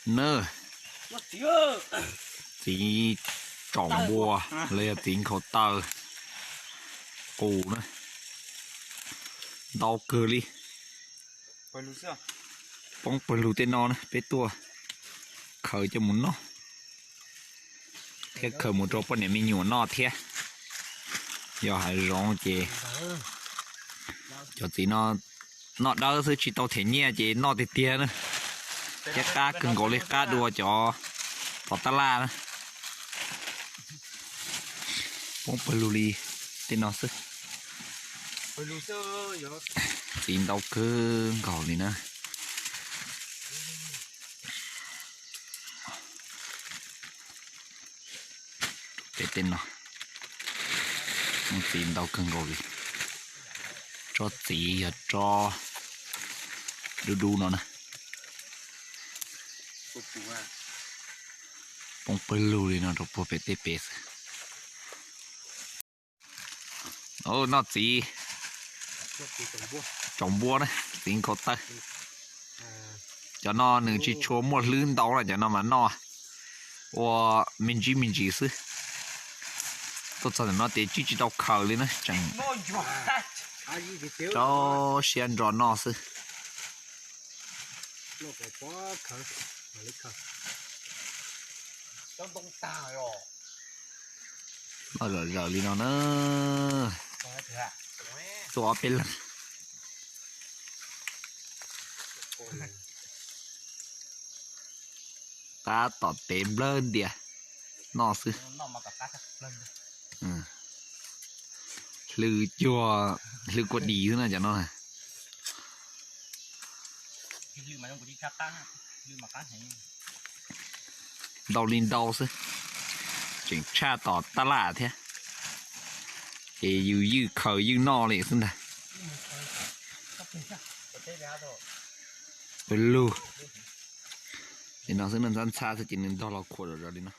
Na, txiv tsaum npua los yog txiv nkhaus taw qus na, ntau kawg li. Poob pawg lug tej no na, peb tuaj khaws coj mus noj thiab khaws mus rau poj niam me nyuam noj thiab. Yog hav zoov ces cov txiv no noj dawb xwb tsis tau them nyiaj ces noj tiag tiag na, thiab qab kawg nkaus li, qab dua cov tom tab laj na. Poob pawg lug li tej no xwb. Txiv ntau kawg nkaus li na. Pem tej no, txiv ntau kawg nkaus li. Tsob txiv yog tsob dub dub no na. Poob pawg lug li no rau puag pem tej pem xwb. Noj txiv tsaum npua na, txiv nkhaus taw. Cov no nws tsis tshua muaj hlwb ntau na, cov no mas noj ua me ntsis me ntsis xwb. Tuaj txog ntawm no ces tsis tsis tau khaws li na, tseem rau siab nro noj xwb. Noj zom zaws li no na. Tuaj ob peb leeg. Qab tom tev nplawg ntias noj xwb. Hlwb cuag hlwb kua dis xwb na cov no. Ntau li ntau xwb, tseem tshaj tom tab laj thiab. Ces yus ywj khaws ywj noj li xwb ntag. Pawg lug li no xwb, nws ntxhab ntxhab xwb ces nws ntog los khuam zom zaws li no.